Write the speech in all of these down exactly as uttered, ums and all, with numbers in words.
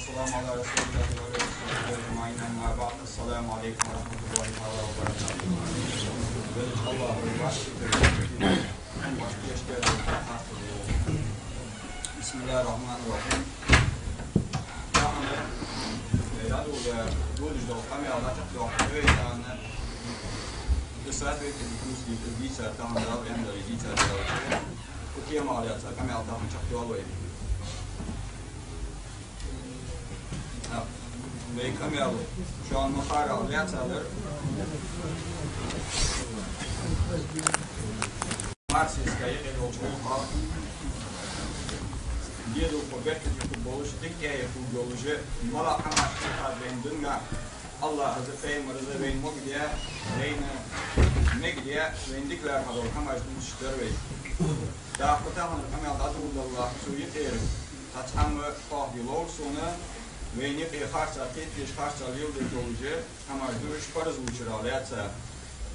والسلام على رسول الله وعلى آله وصحبه أجمعين. أما بعد. السلام عليكم ورحمة الله تعالى وبركاته. Велича Аллахӏа вай вӀашагӀкхетар, вӀашагӀкхетар. بسم الله الرحمن الرحيم. Тахан, э, дӀадоладе, додаш дола къамаьл дӀачакхдоаккхаргда вай тахан. Из соответствует дискуссии, из дийцар тахан дӀа, эн дӀа дийцар дӀа. Укх темах лаьца къамаьл тахан чакхдоал вай. Вай къамаьл шоана ма харра лаьцадар. Марсийска юкъе долча гӀулакха дезалхо беркате хургболаш, дика тӀехье хургйолаш, малагӀа хӀамаш хьехад вайна дунен, Аллахӏа а, пайхамара а вайна могадаь, вайна мегадаь, вайна дика лаьрхӀа дола хӀамаш дувцаш дар вай. ТӀаккха тахан къамаьл дӀадоладалалехь, цу юкъера цхьа хӀама хьоахаде ловра сона, вайна юкъе харцахьа кхетадеш, харцахьа леладеш долаш хӀамаш да уж паразлучарех лаьца.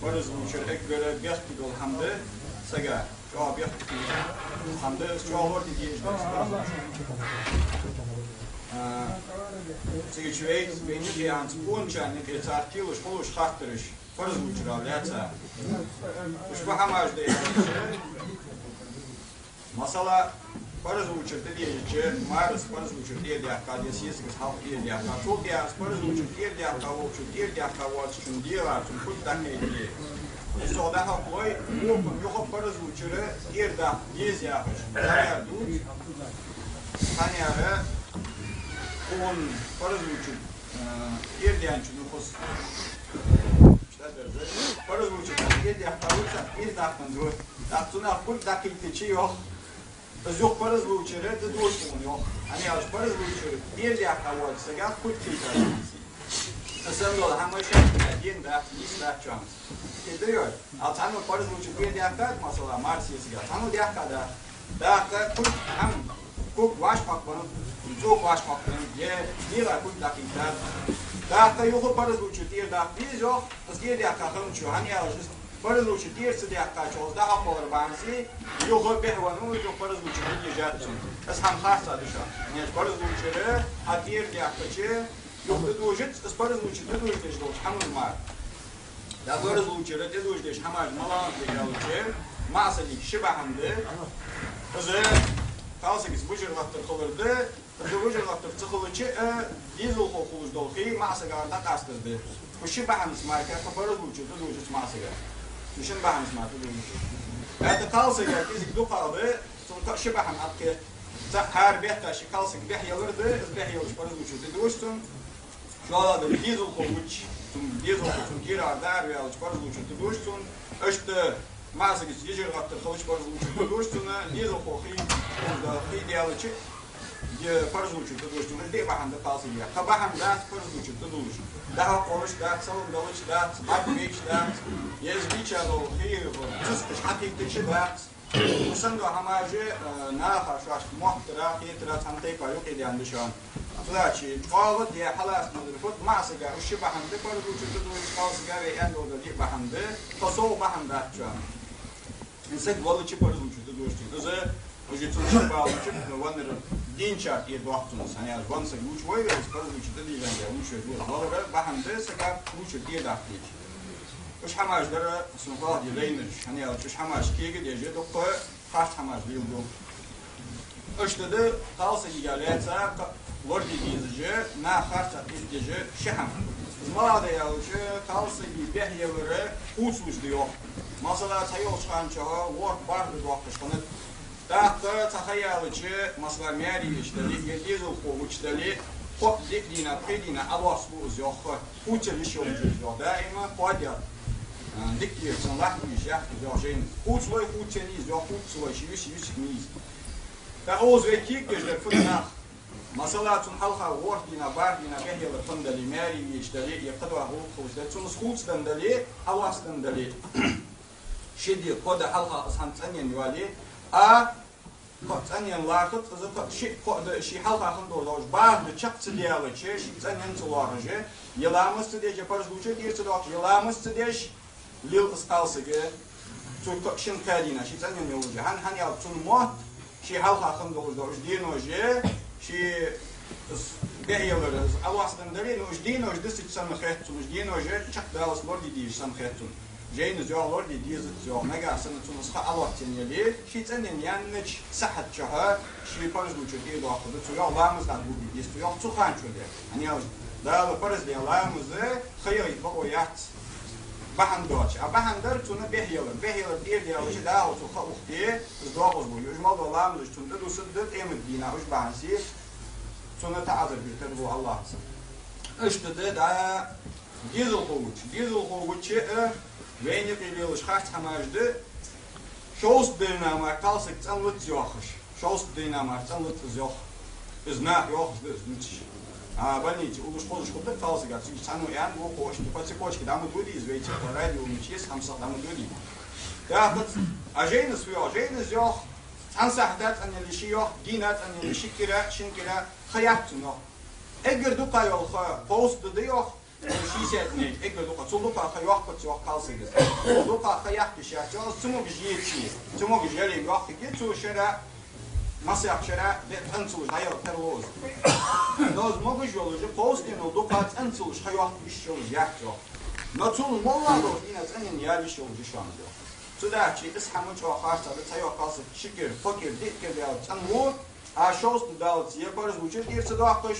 Паразлучар эггара бехке дола хӀама да сага, чӀоагӀа бехке хӀама да, из чӀоагӀа лораде дезаш да паразлучар. А, цига чу вай, вайна юкъе хӀанз къоначарна юкъе цар телаш хулаш хаттараш паразлучарех лаьца. Уж фу хӀамаш да аьлча, масала, паразлучар тӀадежача, марас паразлучар тӀерадаьккхад, е сесагаца хьалха тӀерадаьккхад. Цул тӀехьагӀа паразлучар тӀерадаьккха волчун, тӀерадаьккха воацачун дегӀа цун кулг дӀакхайкаде. Из цох дӀахьокхалой, бокъонца юха паразлучар тӀерадаккха деза яхаш. Цхьаннера дувц, цхьаннера кхоана паразлучар, э, тӀерадаьнначун юхас паразлучар тӀерадаьккха вуца, из даккханза. ТӀаккха цунах кулг дӀакхайкача йоах, из юха паразлучар тӀадожаш хул йоах. ХӀана аьлча паразлучар тӀерадаьккха воацача сагах кулг кхайкад. Из санна дола хӀама шаьртага дена дац, нийса дац чӀоагӀа. Кхетадий? Ал цхьанне паразлучар тӀерадаьккхад, масала, марсийсага, цхьанне даьккхад. ТӀаккха кулг, хӀама, кулг вӀашагӀкхоачабеннаб, цӀока вӀашагӀкхоачабеннаб, е дегӀа кулг дӀакхийттад. ТӀаккха юха паразлучар тӀерадаккха деза йоах, из тӀерадаьккха хинначо, хӀана аьлча из паразлучар тӀера ца даьккхача, из дӀахьокхавалар бахьанца, юха бӀехвеннав, юха паразлучар тӀадежад цунна. Из хӀама харцахьа да шоана. Неш паразлучар хьатӀерадаьккхача, юха тӀадожац, из паразлучар тӀадожадеш долча хӀаман мара. ТӀаккха паразлучар тӀадожадеш хӀамаш малагӀаш да аьлча, маӀа сагага ши бахьан да. Из кхалсагаца вижар-гӀаттар хилар да, из вижар-гӀаттар ца хилча а, дезалхо хулаш дола хий маӀа сагагара дӀакъастар да. Цу шин бахьанца мара кхы паразлучар тӀадожац маӀа сага. Цу шин бахьанца мара тӀадожац. ХӀаьта кхалсага кӀезига дукхагӀа да, цунна кхы ши бахьан Ӏокхет. ЦаӀ, хӀара бетта ши кхалсаг бӀехъялар да, из бӀехъялача паразлучар тӀадожац цунна. ШоллагӀа да, дезалхо вувцаш, цун дезалхо цун кӀира дӀаараваьлча паразлучар тӀадожац цунна. Иштта маӀа сагаца вижар-гӀаттар хилча паразлучар тӀадожац цунна, дезалхо хий, хий даьлча, е паразлучар тӀадожац цунна. Из диъ бахьан да кхалсага. Кхы бахьан дац паразлучар тӀадувлаш. ДӀахьокхавалаш дац, салам далаш дац, бӀаргавайча дац, е из вийча дола хий цӀацкъаш хьакхийттача дац. Из санна дола хӀамаш, э, наха шоашта моттара, хетара цхьан тайпара юкъедаьнна да шоана. Цудухьа чӀоагӀа де хьалаца назар фуд, маӀа сага уж ши бахьан да паразлучар тӀадожаш, кхалсага вай аьнна дола диъ бахьан да, кхы совгӀа бахьан дац шоана. Из саг валлача паразлучар тӀадожац цунна. Из уже цунна ши бахьан луча, веннар дийначар тӀера доаккх цунна. ХӀана аьлча венна саг луча вай, из паразлучар тӀадежандаь луча вай, валара бахьан да сага лучар тӀера даккха деза. Уж хӀамаш дар сона хьоахаде лайнараш, хӀана аьлча уж хӀамаш кегадеш дукха харц хӀамаш леладу. Иштта да кхалсагага лаьца кхы лораде дезаш, наха харцахьа кхетадеш ши хӀама. Из малагӀа да аьлча, кхалсага бӀехъялар хувцалуш да йоах. Масала, цхьайолча хана чухь ворхӀ бархӀ ди доаккхаш хиннад. ТӀаккха цхьа ха яьлча, масала, маьре еча дале, е дезалхо вувцаш дале, кхо диъ дийнахьа, пхи дийнахьа Ӏолоацаргба из йоах. Хувцалуш йолаш йоах, даим кхоадер, а, дика деза, цун лахь деза яхаш йоах жайна. Хувцалой, хувцалуш йоах, хувцалой, ши юсиг, юсиг нийса. ТӀаккха укхаза вай кегадеш дар фуд наха? Масала, цунна хьалха ворхӀ дийнахьа, бархӀ дийнахьа бӀехъялар хинна дале, маьре еча дале, е кхыдола гӀулакх хулаш дале, цунна из хувцаденна дале, Ӏолоацаденна дале, ши ди, кхо ди хьалха из хӀама цӀенъенна йоале, а, кхы цӀенъенна лоархӀац из, кхы шиъ, кхо ди, ший хьалха хинна долаш бархӀ ди чакх ца даьлча, шиъ цӀенъенна ца лоархӀаш, е ламаз ца деш, е паразлучар тӀера ца доаккхаш, е ламаз ца деш, лел из кхалсаг, цу кхы шин-кхаь дийнахьа ший цӀенъенна йолаш. ХӀана, хӀана аьлча цун мотт, ший хьалха хинна долаш дола уж денош, ший Из бехъялар, из Ӏалоацдан дале, ну, уж денош дисача санна хет цунна, уж денош чакхдаллалца лораде дезаш санна хет цунна. Жайназа йоах, лораде дезац йоах, нагахьа санна цунна из ха Ӏалоацаенна яле, ше цӀенъенна яьннача сахьата чухь ше парзлуча тӀера доаккхаргда цо йоах, ламаз дӀадоладе деза цо йоах цу хана чухь. ХӀана аьлча Дала парз даь ламаз ха яхийта бокъо яц бахьан доацаш. А бахьан дар цунна бехъялар. Бехъялар тӀера даьлча, дӀахо цо ха ухте, из доагӀаш ба. Уж мел дола ламазаш цунна тӀадусаргда къематдийнахьа, уж бахьанца цунна таӀазар битар бу АллахӀа. Иштта да, да, дезалхо гуча. Дезалхо гуча, э, вайна юкъе лелаш харц хӀамаш да. Шовзткъа дийнахьа мара кхалсаг цӀенлац йоахаш. Шовзткъа дийнахьа мара цӀенлац из йоах. Из наха йоахаш да из, нуцаш. А больнице уллаш-хозаш хургда кхалсага, цига цхьанне аьнна, вокхо иштта по цепочке дӀа ма доде из, вайцига по радио ма чу из, хӀамсах дӀа ма доде. ТӀаккха а жайназа фу йоах? Жайназа йоах, цхьан сахьата цӀенъенна яле ше йоах, дийнахьа цӀенъенна яле ше, кӀира, шин кӀира ха яц цунна йоах. Эггара дукха йола ха кховзткъа ди да йоах, шестьдесят дней, эггара дукха. Цул дукха ха йоаккхац йоах кхалсага из. Цул дукха ха яккха йиш яц йоах, цамогаш еце, цамогаш яле йоаккхаргья цо шера, массехк шера, де цӀена ца луш дӀаяла тарлу из. Но из могаш йолаш, кховзткъа денал дукха цӀена ца луш ха йоаккха йиш йолаш яц йоах. Но цул моллагӀа долча дийнахьа цӀенъенна яла йиш йолаш я шоана из йоах. Цудухьа из хӀама чӀоагӀа харц да, цхьа йоах кхалсаг ши кӀира, кхо кӀира, диъ кӀира даьлча цӀена ву, а шовзткъа ди даллалца е парзлуча тӀера ца доаккхаш,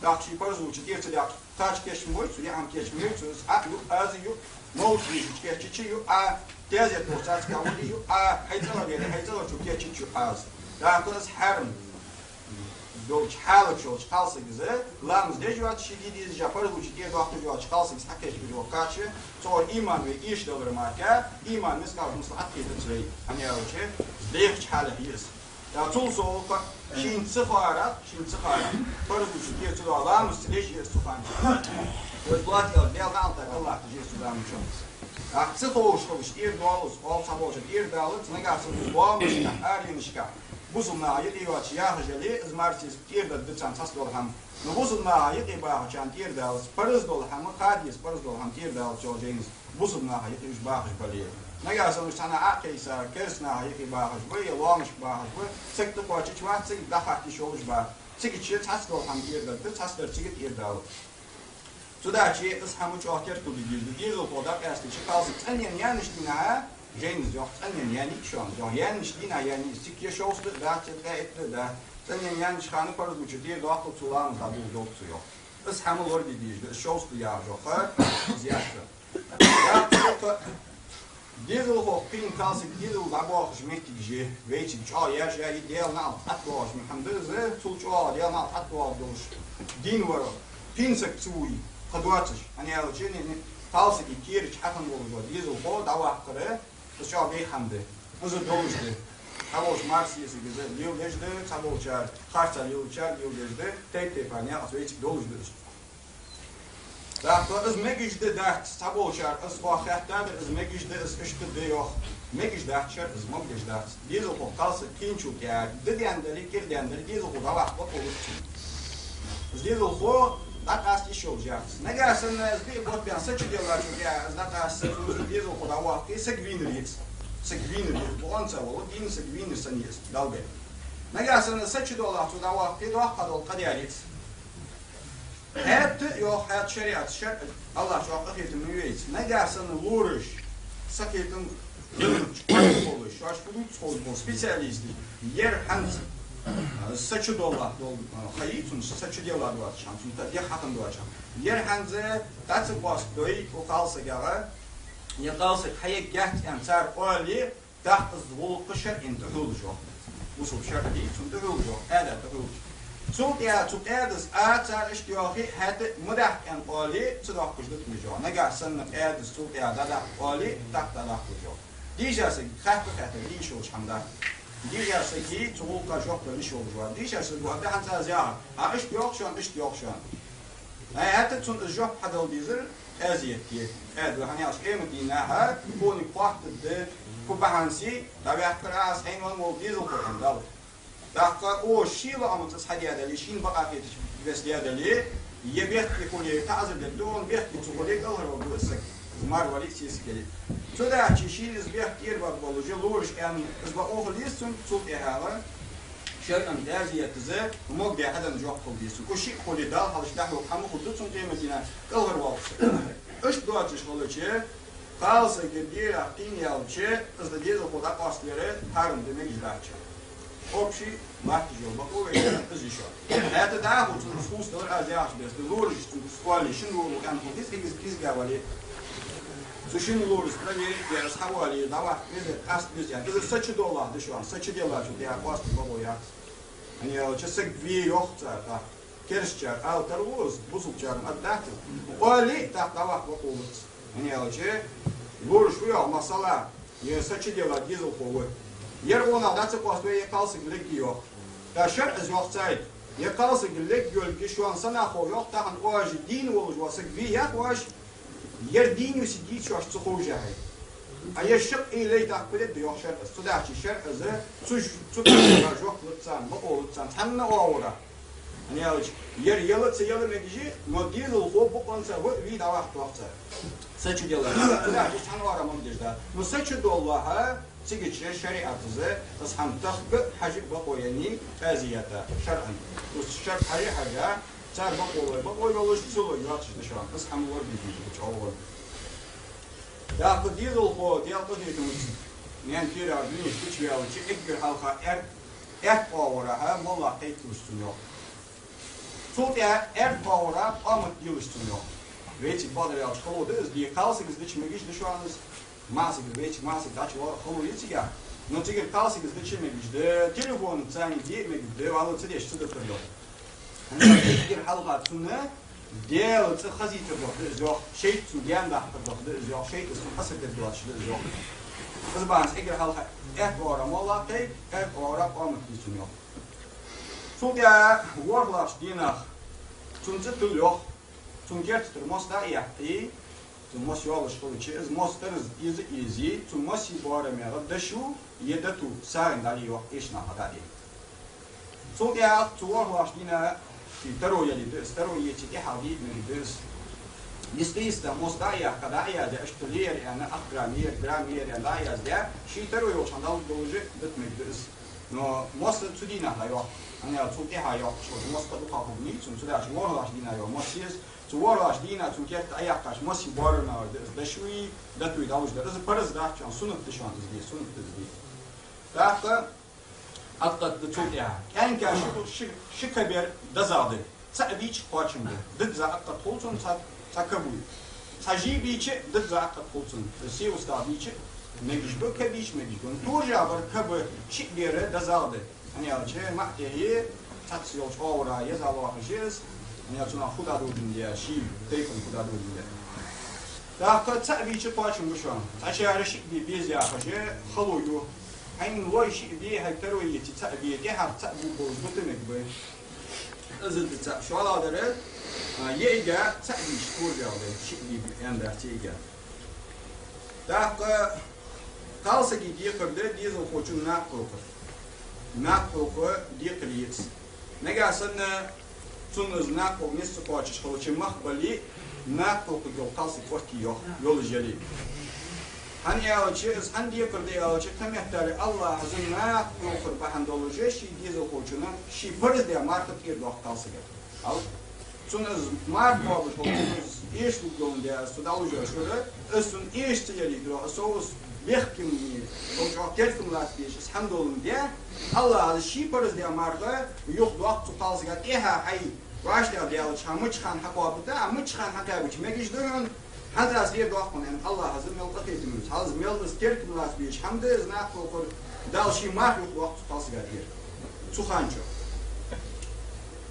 тӀаккха ше парзлуча тӀера ца доаккхаш, кхача кийча ма бой цо, е хӀама кийча ма бой цо, из Ӏа ю, аз ю, молча вижача кийчача ю, Ӏа тезет боху цацка вали ю, Ӏа хьай цӀагӀа вели, хьай цӀагӀарчо кийчача ю Ӏа из. ТӀаккха из хьарам долча хьала чу йолча кхалсага из ламаз деш йоацаш, ше де дезаш, парзлуча тӀера доаккхаш йоацаш кхалсага из хьакхечбир йоах кхача, цунгара иман вай эшадалар мара, иман мискъал маслахьат хетац вай, хӀана аьлча, из дехача хьале я из. ТӀаккха цул совгӀа шийна ца ховрах, шийна ца ховрах, парзлуча тӀера ца доаккхаш, ламаз ца деш я из цу хана чу. Вай платье Даьла наӀалт, АллахӀ тӀа жиса цу заман чу. ТӀаккха ца ховш хилча тӀера доаллалца, оал цхьаболчар тӀера даллалца, нагахьа санна из лоамашка, аренашка бусалба наха юкъе йоацаш яхаш яле, из марсиз тӀера дергда царна цхьацца дола хӀама. Но бусалба наха юкъе бахачарна тӀера даллалца, парз дола хӀама, кхы деза парз дола хӀама тӀера даллалца йоах жайназа. Бусалба наха юкъе уж бахаш бале. Нагахьа санна уж цхьанне Ӏокхайса, керста наха юкъе бахаш ба, е лоамашка бахаш ба, саг тӀакхоачача вац, цига дӀахатташ йолаш ба. Цига чу цхьацца дола хӀама тӀера дергда, цхьацца дар цига тӀера даллалца. Цудухьа из хӀама чӀоагӀа теркал де дезаш да. Дезалхо дӀакъаьстача кхалсаг цӀенъенна яьннача дийнахьа, жайназа йоах, цӀенъенна яьннай шоана йоах. Яьннача дийнахьа яьннай из, цига е шовзткъа дац, е ткъаь итт дац. ЦӀенъенна яьннача хана парзлуча тӀера доаккхал цо ламаз дӀадоладергда цо йоах. Из хӀама лораде дезаш да, из шовзткъа яхаш йола ха, из яц. ТӀаккха дезалхо кхийна кхалсаг дезал дӀабоахаш моттигаш я, вайцига чӀоагӀа яьржа я, Даьла наӀалт тӀа доагӀаш ма хӀама да из, цул чӀоагӀа Даьла наӀалт тӀа доагӀаш долаш дийна вар, кхийна саг ца вуй, кхы доацаш, хӀана аьлча, не, не, кхалсага кера чу хьахинна волаш вола дезалхо дӀаваккхар, из чӀоагӀа бейха хӀама да. Из долаш да. Цхьаболчар марсиз из леладеш да, цхьаболчар харцахьа лелачар леладеш да, тайп-тайпара наькъаца вайцига долаш да из. ТӀаккха из мегаш да, дац, цхьаболчар из оаха хаьттад, из мегаш да, из иштта да йоах. Мегаш дац шарӀаца, из могадеш дац. Дезалхо кхалсаг кхийначул тӀехьагӀа, ди даьнна дале, кӀира даьнна дале, дезалхо дӀаваккха бокъо луц цунна. Из дезалхо дӀакъаста йиш йолаш яц. Нагахьа санна из биъ бутт баьнна са чу деллачул тӀехьагӀа из дӀакъаста, цунна из дезалхо дӀаваккха, саг вийнар я из. Саг вийнар я из. Бокъонца вола дийна саг вийнар санна я из, Далла гайта. Нагахьа санна са чу доаллача цо дӀаваккха, доккха дола къа даьр я из. ХӀаьта а йоах, хӀаьта шариӀатаца, шарӀаца АллахӀ чӀоагӀа къахетам бе вайца. Нагахьа санна лораш, сахетам лораш, кхоачаш болаш, шоаш фу дувц ховш бола специалисташ, ер хӀанз, а, са чу доаллача дола, а, ха йий цун, са чу делла доацаш хӀама, цун тӀа дегӀ хьахинна доацаш хӀама. Ер хӀанз дӀа ца къоастадой укх кхалсагага, е кхалсаг хьаергьяц аьнна цар оале, тӀаккха из гӀулакх шарӀан духьал долаш йоах. Бусалба шарӀа дийцар цун духьал долаш йоах, Ӏаьдала духьал долаш. Цул тӀехьагӀа цу Ӏаьдас а цар иштта йоахе, хӀаьта ма даьхка аьнна оале, ца доаккхаш да цо из йоах. Нагахьа санна Ӏаьдас цул тӀехьагӀа дӀадаккха оале, тӀаккха дӀадаккха из йоах. Дийша саг хатта, хатта дийша йолаш хӀама дац. Дийша саг цу гӀулакха жоп дала йиш йолаш вац. Дийша саг ваьлча хӀанз аз яхар. Ӏа иштта йоах шоана, иштта йоах шоана. Ай, хӀаьта цунна из жоп хьадала дезар къаьза етте. Къаьза, хӀана аьлча къематдийнахьа кхуниг хоаттаргда, кхы бахьанце дӀаваьккхар аз, хьайна венна вола дезалхо аьнна Далла. ТӀаккха укхо ший лоӀамца из хьадаь дале, шийна бакъахьа хетача беса даь дале, е бехке хуле, таӀазар дергда, бехке ца хуле, кӀалхарваргва из саг. Из мар вале а, сесаг яле а. Цудухьа шийна из бехк тӀера баргболаш, лораш аьнна, из бакъо хила еза цунна, цул тӀехьагӀа ШарӀан къаьза еттаза, могда хьадаьнна жоп хила деза цун. Уж шиъ хуле, Далла хьалхашка дӀахьокха хӀама хургда цун къематдийнахьа, кӀалхарвоаккх саг. Иштта доацаш хилча, кхалсага дера кхийна яьлча, из дезалхо дӀакъоаставар хьарам да, мегаш дац. Общий латташ йола бакъо вай из йиш йола. ХӀаьта дӀахо цунна хӀусдалар аз яхаш беса, лораш цунга оале, шин лору къаьнахо диза, кӀезига вале. Цу шин лорас проверить яь, аз хьавале, дӀаваккха веза, къаста веза. Из са чу доллахь да шоана, са чу деллачул тӀехьагӀа къоаста бакъо яц. ХӀана аьлча саг ве йоах цар тӀаккха. Керастачар ала тарлу из, бусалбачар ма аргдац из. Оале, тӀаккха дӀаваккха бакъо вац. ХӀана аьлча, лораш фу йоах, масала, е са чу делла дезалхо ва. Ер гӀонах дӀа ца къоаставе, е кхалсаг лергья йоах. ТӀаккха шарӀа из йоах цаӀ. Е кхалсаг лергйолга шоана са нах хов йоах, тахан оаш дийна волаш вола саг ве яхаш, ер дийна ва-кх дийцаш оаш ца ховш хьай. А ер шаккхе лай тӀаккха фу дергда йоах шарӀас. Цудухьа шарӀас цу, цу тайпара жоп луц царна, бакъо луц царна, цхьанна оагӀорахьа. ХӀана аьлча, ер яла а ца яла мегаш я, но дезалхо бокъонца ва а вий дӀаваккха тох цар. Са чу делла. Цудухьа цхьан оагӀорахьа мегаш да. Но са чу доллахьа, цигача шариӀатаца из хӀама тахка а, хьажа а бакъо еннай къаьза етта, шарӀан. Уж шарӀа хьажа а хьежа, цар бакъо лой, бакъо йолаш, ца лой йоацаш да шоана. Из хӀама лорабе деза чӀоагӀа. ТӀаккха дезалхо, Даьла къахетамца, наьна кера дунен чу ваьлча, эггара хьалха аьрда, аьрда оагӀорахьа моллагӀа кхайкалаш цунна йоах. Цул тӀехьагӀа аьрда оагӀорахьа къамат делаш цунна йоах. Вайцига бакъдар аьлча хало да из, де кхалсагас дича мегаш да шоана из. МаӀасагара, вайцига маӀасага дӀачувала хало я цигахьа. Но цигара кхалсагас дича мегаш да, телефонаца цхьана де а мегаш да, валла ца деш ца дитар да. ХӀана аьлча эггара хьалха цунна Даьла цӀи хазийтаргдолаш да из йоах, шайтӀа цунна гаьна дахкаргдолаш да из йоах, шайтӀас цунна хьасар дергдолаш да из йоах. Из бахьанца эггара хьалха аьрда оагӀорахьа моллагӀа кхайка, аьрда оагӀорахьа къамат де цунна йоах. Цул тӀехьагӀа ворхӀлагӀча дийнахьа цун цӀи тилла йоах, цун керта тӀара мос дӀа а яьккхе, цун мос йолаш хилча, из мос тараза эза а эзе, цун массе боарамегӀа дошо е дото сагӀийна дӀале йоах, эшнахьа дӀа а де. Цул тӀехьагӀа цу ворхӀлагӀча дийнахьа ший таро яле да из, таро еце тӀехьагӀа де а мегаш да из. Йист-йистте мос дӀа а яьккха, дӀа а яздаь, иштта лер аьнна, ах грамм, ер грамм, ер аьнна дӀа а яздаь, ший таро йолча хана дӀалургдолаш а дита мегаш да из. Но мос цу дийнахьа йоаккх, хӀана аьлча цул тӀехьагӀа йоаккхаш хилча мос кхы дукхагӀа хургья цунна, цудухьа ворхӀлагӀча дийнахьа йола мос я из. Цу ворхӀлагӀча дийнахьа цун керта Ӏояьккхача массе боарамегӀа да из дошо а, дото а дӀалуш дар. Из параз дац шоана, суннат да шоана из де, суннат да из де. ТӀаккха акъат да цул тӀехьагӀа. КӀаьнка ши, ши, ши кабер дозал да. ЦаӀ бийча кхоачам ба. Дизза акъат хул цунна цхьа, цхьа каб а. Цхьа жий бийча, дизза акъат хул цунна. Сий устагӀа бийча, мегаш ба, ка бийча, мегаш ба. Туржа бар каб шиъ бера дозал да. ХӀана аьлча маӀа тӀехье цхьацца йолча оагӀорахьа еза лоархӀаш я из. ХӀана аьлча цунах фу дӀадоладенна да, ший тайпан фу дӀадоладенна да. ТӀаккха цаӀ бийча кхоачам ба шоана. Цхьачар шиъ бе беза яхаш хало ю. Хьайна лой шиъ бе, хьай таро еце цаӀ бе, тӀехьагӀа цаӀ бу бовза бутамег бай. Из да цаӀ. ШоллагӀдар, а, йиӀига цаӀ бийча туржа да, шиъ бе аьнна дац йиӀига. ТӀаккха кхалсага декхар да дезалхочунна накха хьокхар. Накха хьокха декхар я из. Нагахьа санна цунна из накха хьокха низ ца кхоачаш хилча, мах бале, накха хьокхаргйола кхалсаг кӀорти йоах, йолаш яле. ХӀана аьлча, из хӀана декхар да аьлча, тха меттел АллахӀа из накха хьокхар бахьан долаш ший дезалхочунна ший параз даь марха тӀера доаккх кхалсага. Хьал? Цунна из марха кхоабаш хилча, цунна из эшалургдоландаь, из цу дӀалуш йола шура, из цунна эша ца ялийта, из сов из бехкамни, сов чӀоагӀа теркам лаца безаш, из хӀама доландаь, АллахӀа из ший параз даь марха юха доаккх цу кхалсага. ТӀехьа хьай вӀаштӀехьа даьлча, хьа мича хана хьакхоабита, а мича хана хьакхаьбача мегаш да хьона, хӀанз аз тӀера доаккх хьона, аьнна, АллахӀа из мел къахетаме ва из. Хьал из мел из теркам лаца безаш хӀама да, из накха хьокхар, Дала ший марха юха доаккх цу кхалсага тӀера. Цу хана чу.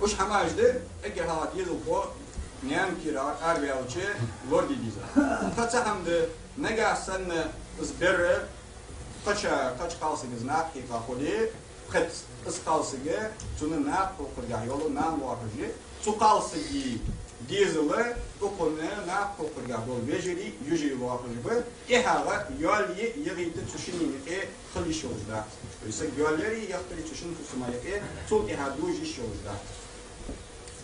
Уж хӀамаш да, эггара хьалха дезалхо наьна кера араваьлча лораде деза. Кхы цхьа хӀама да, нагахьа санна из бер кхыча, кхыча кхалсага из накха хьекха хуле, кхы из кхалсаг цунна накха хьокхаргахьа йола нана лоархӀаш я, цу кхалсага дезала укхунна накха хьокхаргахьа дола вежарий, йижарий лоархӀаш ба, тӀехьагӀа йоал е яхийта цу шинне юкъе хила йиш йолаш дац. То есть саг йоал яри яхийтари цу шин фусама юкъе, цул тӀехьагӀа дожа йиш йолаш дац.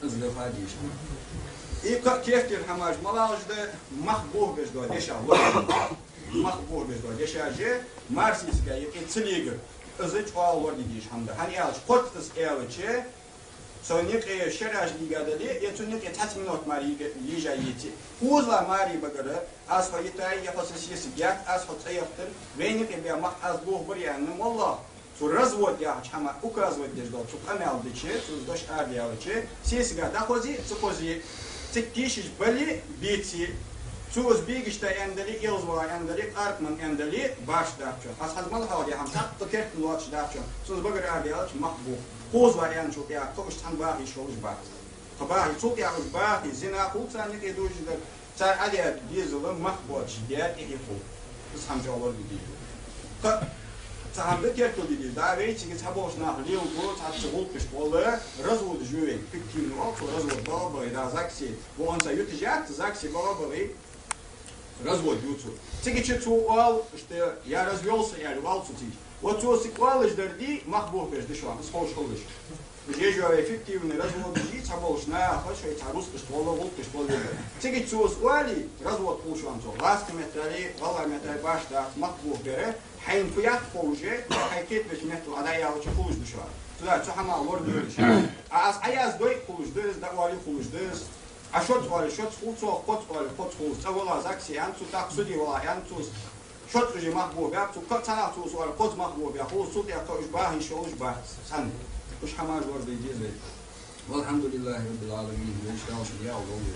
Из да фу де дезаш. И кхы а керттера хӀамаш малагӀаш да, мах бохабеш дола дешаш, мах бохабеш дола дешаш, марсийсага юкъе ца легар. Из чӀоагӀа лораде дезаш хӀама да. ХӀана аьлча, кхоттадас аьлча, цу наькъа шераш дийга дале, е цу наькъа цхьацца минот мара йига-, йижа йици. Хоза мари багара, аз хьо йитай, е хьо са сесаг ятт, аз хьо цӀа яхийтар, вай наькъа бе мах аз бохабар яьнна, валлахӀ, цу развод яхача хӀаман указывать деш дола цу къамаьл дича, цу дош арадаьлча, сесага дӀахозе, ца хозе, цига тийшаш бале, беце, цо из бегашта аьнна дале, элза вала аьнна дале, къаркъа ман аьнна дале, башха дац цун. Аз хӀанз мел хьоахадаь хӀама цхьаккха керттера лоацаш дац цун. Цо из багара арадаьлча, мах бохаб. Хоза аьнначул тӀехьагӀа кхы уж цхьана бахе йиш йолаш бац. Кхы бахе, цул тӀехьагӀа уж бахе, зина хул царна юкъе дужаш дар. Цар Ӏадийта дезала мах боацаш даь тӀехье хул. Из хӀама чӀоагӀа лораде дезаш да. Кхы цхьа хӀама да керттера де дезаш. Да, вай цига цхьаболча наха леладу, цхьацца гӀулакхашта гӀолла разводаш ю вай, фиктивни оал цох, развод бала бахе, да, ЗАГСе, вон ца юташ яц, ЗАГСе бала бахе, развод ю цо. Цига чу цо оал, что я развёлся, аьле, оал цо цига. Вот цо цига оалаш дар дий, мах бохабеш да шоана, из ховш хилалаш. Уж ежа вай фиктивни разводаш я, цхьаболча наха шоай цхьа рузкъашта гӀолла, гӀулакхашта гӀолла. Цига чу цо из оале, развод хул шоана цох. Лаьца метте, гӀалгӀай метте башха дац, мах бохабар, хьайна фу яц ховш, хьай кхетавеча метте Ӏа дӀаяьлча хулаш да шоана. Цудухьа цу хӀамах лорадолаш. А аз Ӏояздой хулаш да из, дӀаоале хулаш да из. Ӏа шозза оале, шозза хул цох, кхозза оале, кхозза хул из. ЦӀа вала ЗАГСе аьннад цо, тӀаккха суде вала аьннад цо из. Шозза уже мах бохабаьб цо, кхы цхьаннахьа цо из оале, кхозза мах бохабаь хул из, цул тӀехьагӀа кхы уж бахе йиш йолаш бац цхьанна. Уж хӀамаш лораде деза вай. والحمد لله رب العالمين. Вай ишта алшан ял долу.